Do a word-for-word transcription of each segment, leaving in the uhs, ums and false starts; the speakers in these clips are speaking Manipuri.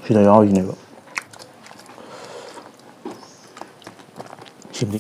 ꯁꯤꯗ ꯌꯥꯎꯔꯤꯁꯤꯅꯦꯕ꯫ ꯁꯤꯃꯗꯤ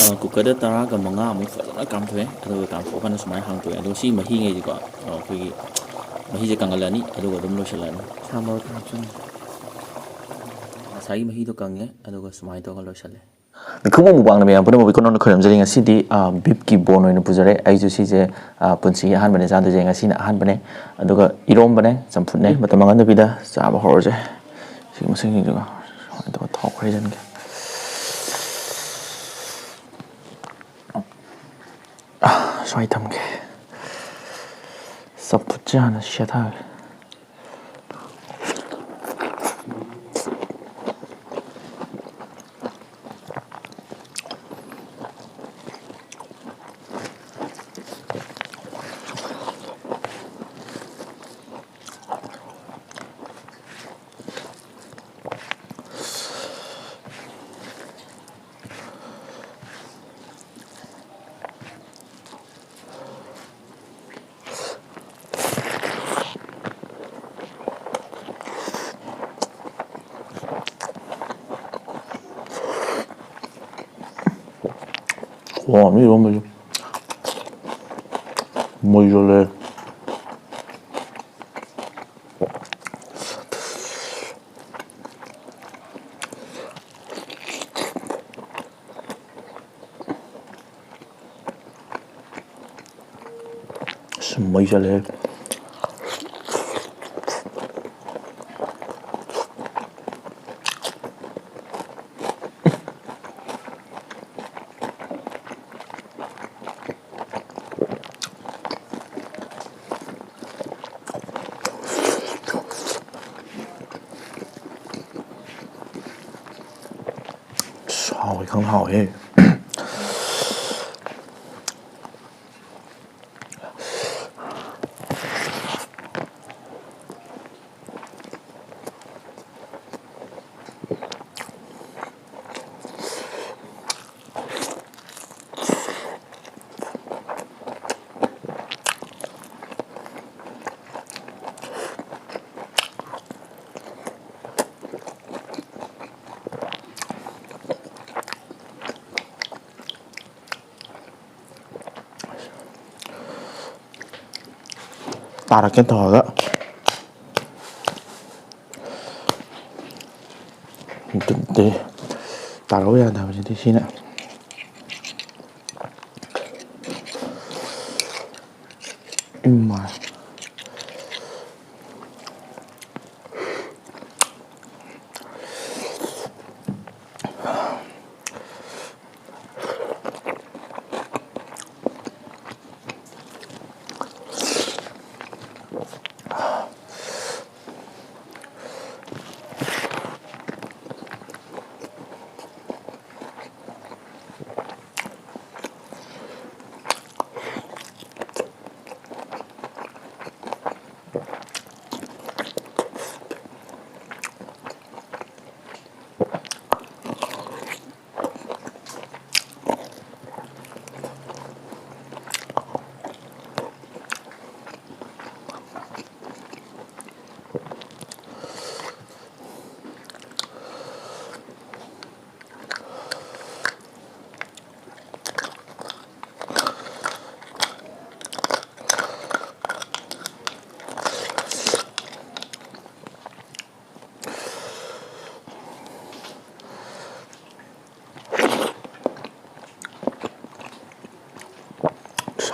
ꯑ, ꯀꯨꯀꯔꯗ ꯇꯔꯥꯒ ꯃꯉꯥꯃꯨꯛ ꯐꯖꯅ ꯀꯥꯝꯊꯣꯛꯑꯦ꯫ ꯑꯗꯨꯒ ꯀꯥꯝꯊꯣꯛꯑꯀꯥꯟꯗ ꯁꯨꯃꯥꯏꯅ ꯍꯥꯡꯇꯣꯛꯑꯦ꯫ ꯑꯗꯨꯒ ꯁꯤ ꯃꯍꯤꯉꯩꯁꯦꯀꯣ, ꯑ, ꯑꯩꯈꯣꯏꯒꯤ ꯃꯍꯤꯁꯦ ꯀꯪꯍꯜꯂꯅꯤ꯫ ꯑꯗꯨꯒ ꯑꯗꯨꯝ ꯂꯣꯏꯁꯤꯜꯂꯅꯤ꯫ ꯁꯥ ꯃꯔꯣꯏ ꯈꯔ ꯍꯥꯞꯆꯤꯟꯒꯦ꯫ ꯉꯁꯥꯏꯒꯤ ꯃꯍꯤꯗꯣ ꯀꯪꯉꯦ꯫ ꯑꯗꯨꯒ ꯁꯨꯃꯥꯏꯅ ꯇꯧꯔꯒ ꯂꯣꯏꯁꯤꯜꯂꯦ꯫ ꯃꯤꯀꯨꯞ ꯑꯃꯨꯛ ꯄꯥꯡꯅ ꯃꯌꯥꯝ ꯄꯨꯝꯅꯃꯛꯄꯨ ꯏꯀꯣꯟ ꯅꯧꯅ ꯈꯣꯏꯔꯝꯖꯔꯤ꯫ ꯉꯁꯤꯗꯤ, ꯑ, ꯕꯤꯞꯀꯤ ꯕꯣꯟ ꯑꯣꯏꯅ ꯄꯨꯖꯔꯦ꯫ ꯑꯩꯁꯨ ꯁꯤꯁꯦ, ꯑ, ꯄꯨꯟꯁꯤꯒꯤ ꯑꯍꯥꯟꯕꯅꯦ ꯆꯥꯗꯣꯏꯁꯦ꯫ ꯉꯁꯤꯅ ꯑꯍꯥꯟꯕꯅꯦ꯫ ꯑꯗꯨꯒ ꯏꯔꯣꯝꯕꯅꯦ, ꯆꯝꯐꯨꯠꯅꯦ꯫ ꯃꯇꯝ ꯃꯥꯡꯍꯟꯗꯕꯤꯗ ꯆꯥꯕ ꯍꯧꯔꯁꯦ꯫ ꯁꯤ ꯃꯁꯤꯡꯁꯤꯡꯗꯨꯒ ꯁꯨꯃꯥꯏꯅ ꯇꯧꯔꯒ ꯊꯥꯎ ꯈꯔ ꯍꯩꯖꯤꯟꯒꯦ꯫ ꯑ, ꯁ꯭ꯋꯥꯏ ꯊꯝꯒꯦ꯫ ꯆꯝꯐꯨꯠꯁꯦ ꯍꯥꯟꯅ ꯁꯦꯠꯊꯒꯦ꯫ ꯋꯥ, ꯃꯤ ꯏꯔꯣꯝꯕꯁꯨ ꯃꯣꯏꯁꯨ ꯂꯩ꯫ ꯑꯁ, ꯃꯩ ꯆꯠꯂꯦꯍꯦ꯫ ꯌꯥꯝ ꯍꯥꯎꯋꯦ꯫ ꯇꯥꯔꯛꯀꯦ ꯇꯧꯔꯒ꯫ ꯑꯗꯨꯗꯤ ꯇꯥꯔꯛꯎ ꯌꯥꯗꯕꯁꯤꯗꯤ ꯁꯤꯅ꯫ ꯏꯃꯥ꯫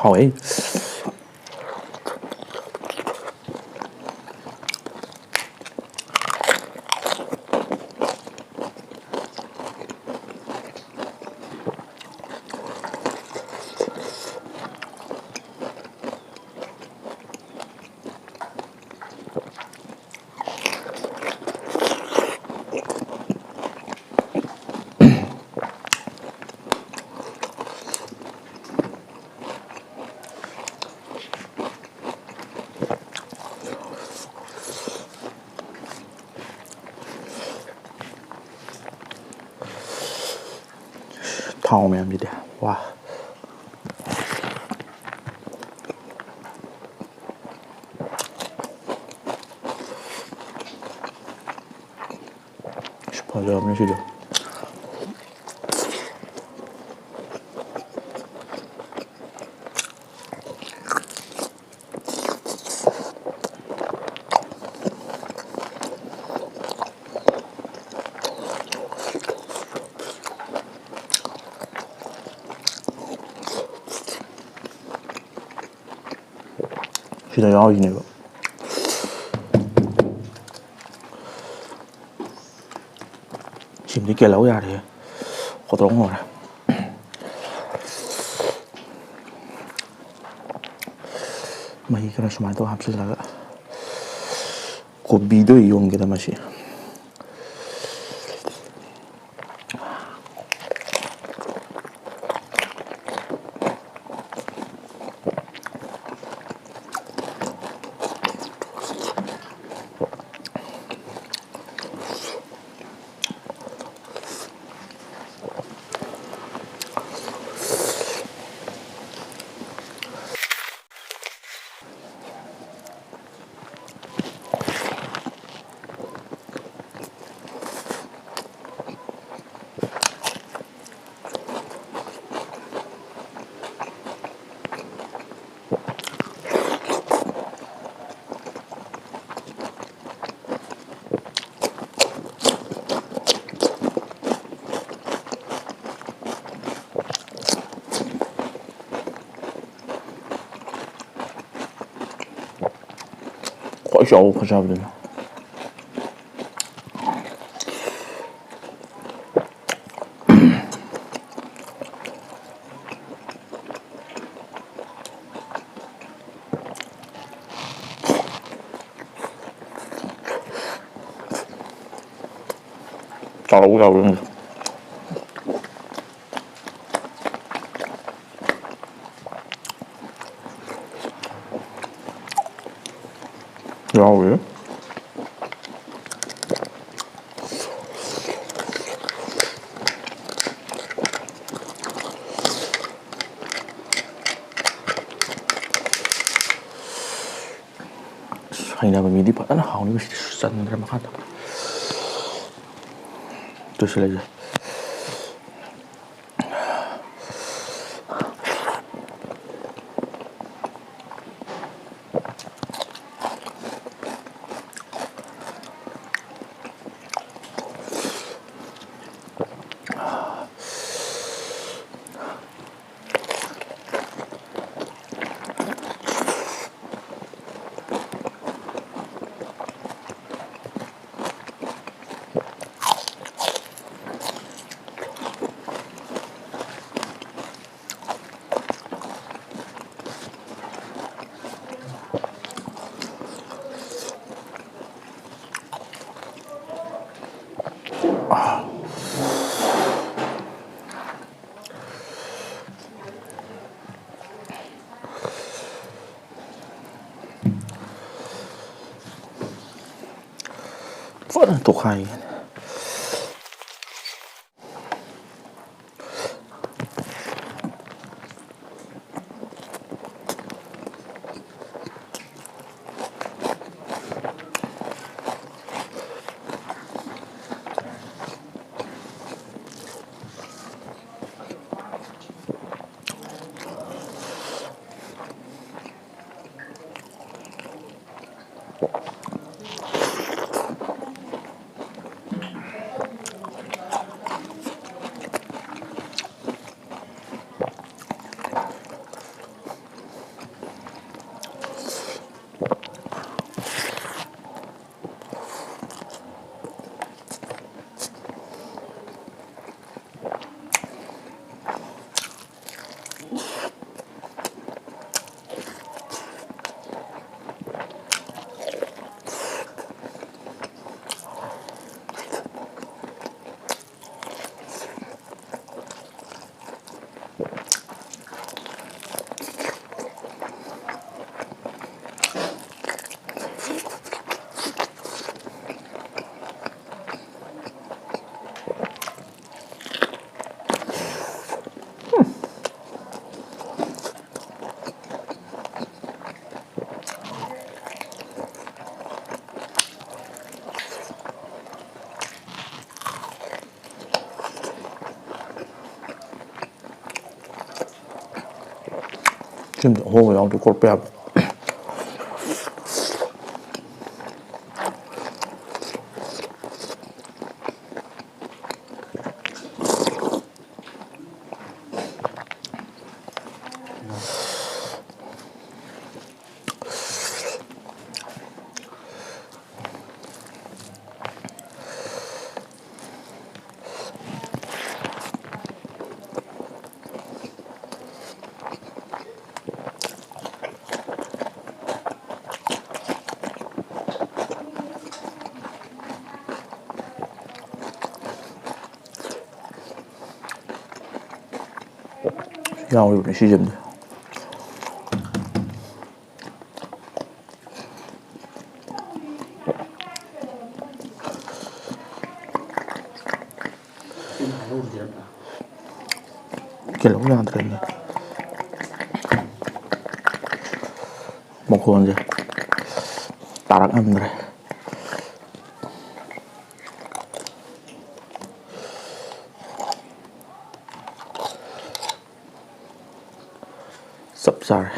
ꯍꯥꯎꯋꯦ꯫ ꯊꯥꯎ ꯃꯌꯥꯝꯁꯤꯗꯤ꯫ ꯋꯥ꯫ ꯑꯁ, ꯐꯖꯕꯅꯤ ꯁꯤꯗꯤ꯫ ꯁꯤꯗ ꯌꯥꯎꯔꯤꯁꯤꯅꯦꯕ꯫ ꯁꯤꯃꯗꯤ ꯀꯦꯜꯍꯧ ꯌꯥꯔꯦ꯫ ꯈꯣꯠꯇꯣꯛ ꯂꯣꯏꯔꯦ꯫ ꯃꯍꯤ ꯈꯔ ꯁꯨꯃꯥꯏꯅ ꯇꯧꯔ ꯍꯥꯞꯆꯤꯜꯂꯒ ꯀꯣꯕꯤꯗꯣ ꯌꯣꯟꯒꯦꯗ ꯃꯁꯤ꯫ ꯈ꯭ꯋꯥꯏ ꯆꯥꯎꯕ ꯐꯖꯕꯗꯨꯅ꯫ ꯆꯥꯎ ꯆꯥꯎ꯫ ꯌꯥꯎꯔꯤ꯫ ꯍꯩꯅꯕ ꯃꯤꯗꯤ ꯐꯖꯅ ꯍꯥꯎꯅꯤ꯫ ꯃꯁꯤꯗꯤ ꯆꯟꯈ꯭ꯔꯦ ꯃꯈꯥꯗ꯫ ꯇꯨꯁꯤꯜꯂꯁꯦ꯫ ꯐꯖꯅ ꯇꯣꯈꯥꯏꯒꯅꯤ꯫ ꯁꯤꯝꯗꯤ ꯑꯍꯣꯡꯕ ꯌꯥꯎꯗꯦ, ꯀꯣꯠꯄ ꯌꯥꯕ꯫ ꯌꯥꯎꯔꯤꯕꯅꯦ ꯁꯤꯁꯤꯃꯗꯤ꯫ ꯀꯤꯂꯣ ꯌꯥꯗ꯭ꯔꯦꯅꯦ꯫ ꯃꯈꯣꯟꯁꯦ ꯇꯥꯔꯛ ꯉꯝꯗ꯭ꯔꯦ꯫ ꯆꯞ ꯆꯥꯔꯦ꯫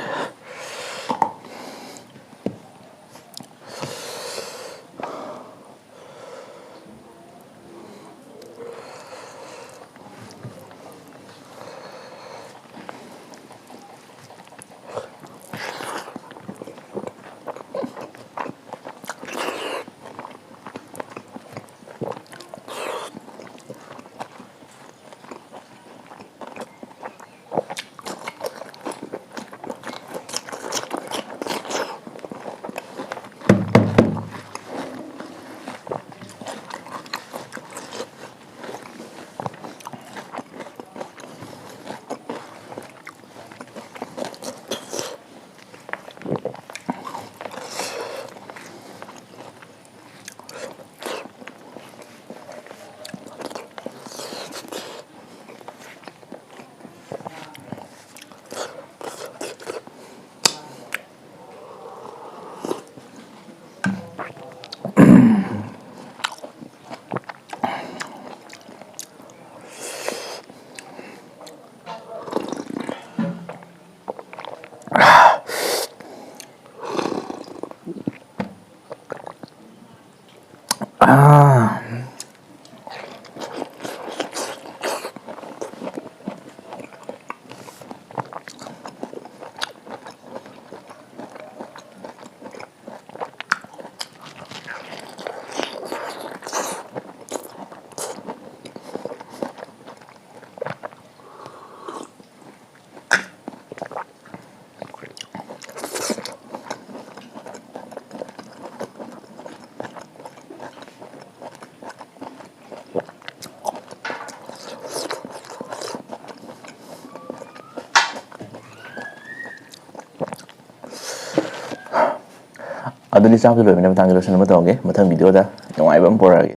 ꯑꯗꯨꯗꯤ ꯆꯥꯛꯁꯨ ꯂꯣꯏꯕꯅ ꯃꯇꯥꯡꯗ ꯂꯣꯏꯁꯟꯅꯕ ꯇꯧꯔꯒꯦ꯫ ꯃꯊꯪ ꯚꯤꯗꯤꯑꯣꯗ ꯅꯨꯡꯉꯥꯏꯕ ꯑꯃ ꯄꯨꯔꯛꯑꯒꯦ꯫